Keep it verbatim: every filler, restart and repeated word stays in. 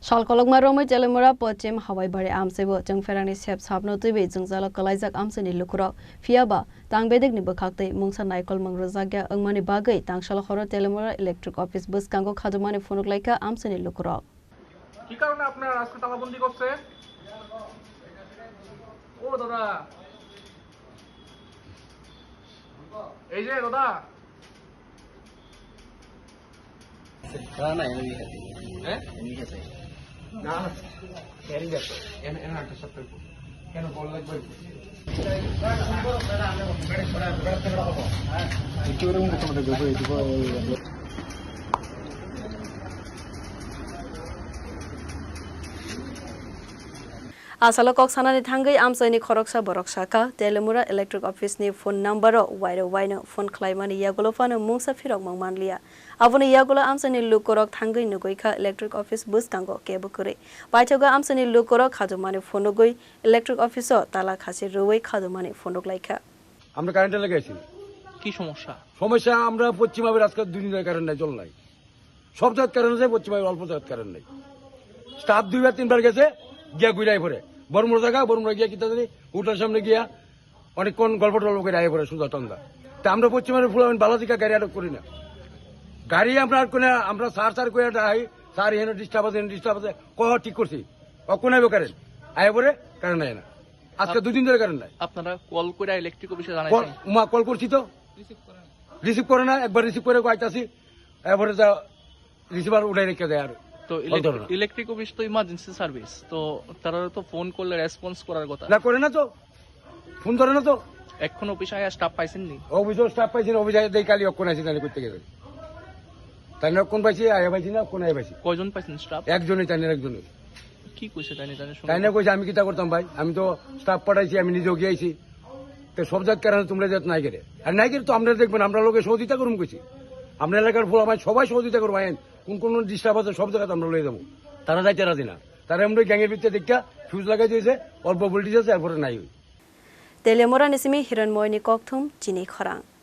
Sal kolokma romwi Telemura Pochim Hawaibari amchaibo chwng pherangni sep sapno twiwi jwngjalo kwlaijak amchaini lukurok. Phiyaba tang bedekni bwkhaktwi mungsa naikolmung rwjakya wngmani bagwi tangsalo horo Telemura Electric Office bwskango khajokmani phunuk laikha amchaini lukurok. কি কারণে আপনার আজকে তালাবন্দি করছে? ও দাদা, এই যে দাদা, না, না, এমনি গেছে। হ্যাঁ? এমনি গেছে। না, না, ক্যারি গেছে। এনে, এনে একটা সত্য। কেন বল লাগবে? Asalo kok sanani thangwi amchaini khoroksa borok sakha, Telemura Electric Office ni phone number o wairo waino phone khlaimani yagulo phano mungsa phirokmung manliya. Aboni yagulo amchaini lukurok thangwi nugwi kha electric office bwskango kebo kwrwi. Paithago amchaini lukurok khajokmani phunugwi electric office o tala khasi rwui khajokmani phunuk laikha. আমরা কারেন্টের লেগে আছি। কি সমস্যা? সমস্যা, আমরা পশ্চিম আবির আজকে দুই দিন ধরে কারেন্ট নাই, জল নাই। সব জায়গায় কারেন্ট আছে, পশ্চিম আবির অল্প জায়গায় কারেন্ট নাই। স্টাফ দুইবার তিনবার গেছে, গিয়া ঘুরে আই পড়ে। বড়মুড়া জায়গা, বড়মুড়া গিয়া কিতা জানি, হোটেল সামনে গিয়া অনেকক্ষণ গল্প টল্প করে আই পড়ে সুজা টন্দা। তা আমরা পশ্চিম আবির ফুলাবেন বালাজিকা গাড়ি আটক করি না। গাড়ি আমরা আর কোনো, আমরা স্যার স্যার করে ডাই, স্যার এখানে ডিস্টার্ব আছে, এখানে ডিস্টার্ব আছে, ক ঠিক করছি। অক্ষণ আইব কারেন্ট, আই পড়ে কারেন্ট আয় না। আজকে আপ-, দুদিন ধরে কারেন্ট নাই। আপনারা কল করে ইলেকট্রিক অফিসে কল, জানাইছেন? মা কল করছি তো। রিসিভ করে না, একবার রিসিভ করে কইতাছি, এরপরে যা রিসিভার উঠাই রেখে দেয় আর তো কল ধরে না। ইলেকট্রিক অফিস তো ইমার্জেন্সি সার্ভিস, তো তারা তো ফোন করলে রেসপন্স করার কথা। না, করে না তো, ফোন ধরে না তো। এখন অফিসে আয়া স্টাফ পাইছেন নি? অফিসেও স্টাফ পাইছি না, অফিসে আয়া দেই কালি অক্ষণ আছি, তাহলে করতে গেছে। তাই না, অক্ষণ পাইছি, আয়া পাইছি না, অক্ষণ আয়া পাইছি। কয়জন পাইছেন স্টাফ? একজনই, তাই না, একজনই। কি কইছে তাই না, তাই না, শুনুন। তাই না কইছে, "আমি কিতা করতাম ভাই, আমি তো স্টাফ পাঠাইছি, আমি নিজেও গিয়ে আইছি।" তো সব জাত কারণে তোমরা জাত নাই করে। আর নাই করে তো আমরা দেখবেন, আমরা লোকে সহযোগিতা করুন কইছি। আমরা এলাকার ফোলা ভাই সবাই সহযোগিতা করবো, আইন কোন কোন ডিস্টার্ব আছে সব জায়গাতে আমরা লয়ে যাবো। তারা যাইতে রাজি না। তারা এমনি গ্যাংয়ের ভিতরে দেখা ফিউজ লাগাই দিয়েছে, অল্প ভোল্টেজ আছে, এরপরে নাই ওই। Telemura ni simi Hiranmoy ni kokthum chini khorang.